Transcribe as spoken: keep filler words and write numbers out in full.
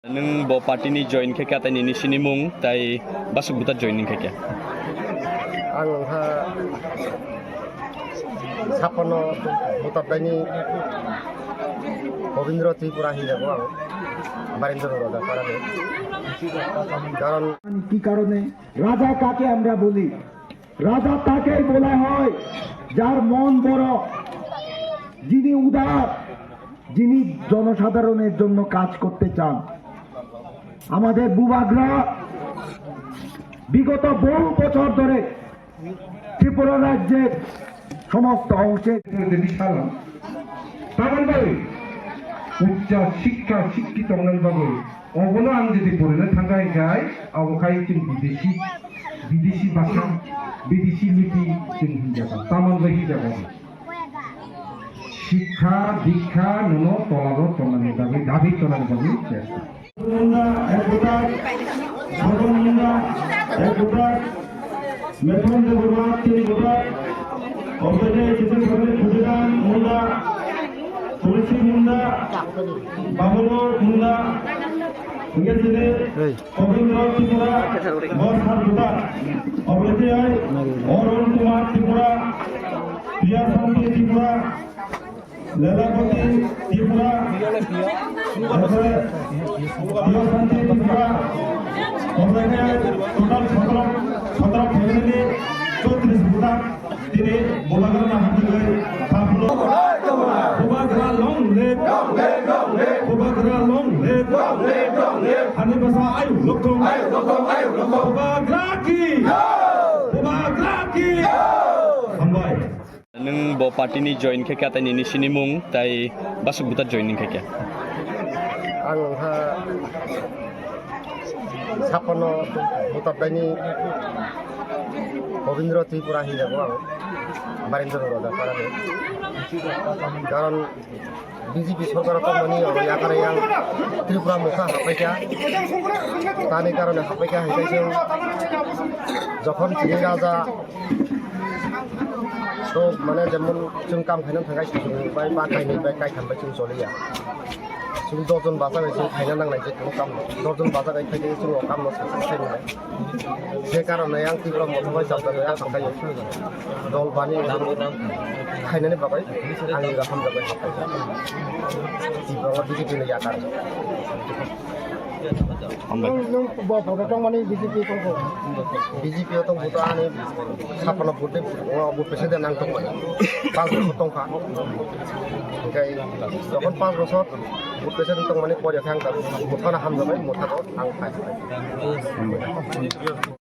Nwng bo party ni join khe khe, tei nini sini mung tei basuk buta join khe khe? Ang wngkha sapano buta daini Robindra Tripura hinjago ang, Barendra Roda Parani. Karon কি কারণে রাজা কাকে আমরা বলি? রাজা তাকেই বলা হয় যার মন বড়, যিনি উদার, যিনি জনসাধারণের জন্য কাজ করতে চান। আমাদের বুবাগরা বিগত বহু বছর ধরে ত্রিপুরা রাজ্যের সমস্ত অংশে বিশাল, তার মানে উচ্চ শিক্ষা শিক্ষিত হওয়ার বাদে Obono ang jodi porina thangkha hinkhe, abo khai chwng bidesi, bidesi bhasha, bidesi niti chwng hinjaka, taman bai hinjaka. Shikha, dikha, nono tolaro tonani bagwi, dabi tonani bagwi chesta. Munda, ek voter, Bhaban Munda, ek voter, Methun Debbarma, tin voter, Obrede Joseph Khudiram Munda, Tulsi Munda, Babulo Munda, hingke chini Kobindra Tripura, bo sat voter, obrede ai, Arun Kumar Tripura, Priya Shanti Tripura, Lelapati Tripura, তারপরে Priya Shanti Tripura, তারপরে total সতেরো, সতেরো family, চৌত্রিশ voter, tini Bubagra no hamjagwi, Bubagra long live, Bubagra long live, Hani basa ayu lokong, Bubagra ki, Bubagra ki, hambai. Nwng bo party ni join khe khe, tei nini sini mung tei basuk buta join khe khe? Ang wngkha sapano buta daini Robindra Tripura hinjago ang, Barendra Roda Parani. Karon B J P sorkar tongmani oro yakarwi ang Tripura mokha hapaikha. Tani karone hapaikha hinkhe chwng jokhon chini raja to mane jemon chwng kam khaina thangkha sujung bai ba kainwi bai kaitham bai chwng choliya. Chwng dosh jon bachabai chwng khaina nangnai je kono kam dosh jon bachabai khaide chwng o kamno success khaimani. Je karone ang Tripura motha bai chapta bai ang sakha dol bani khainani bagwi ang ira hamjakbai hapai. Tripura B J P ni yakar. Hambai. Nwng, nwng bo photo tongmani B J P tongkho. B J P o tongkho to ani sapano vote, o bo president ang tongmani. Panch bochor tongkha. Hinkhe jokhon panch bochor vote president tongmani pore khe ang mothano hamjakbai, mothano ang khai. Hambai.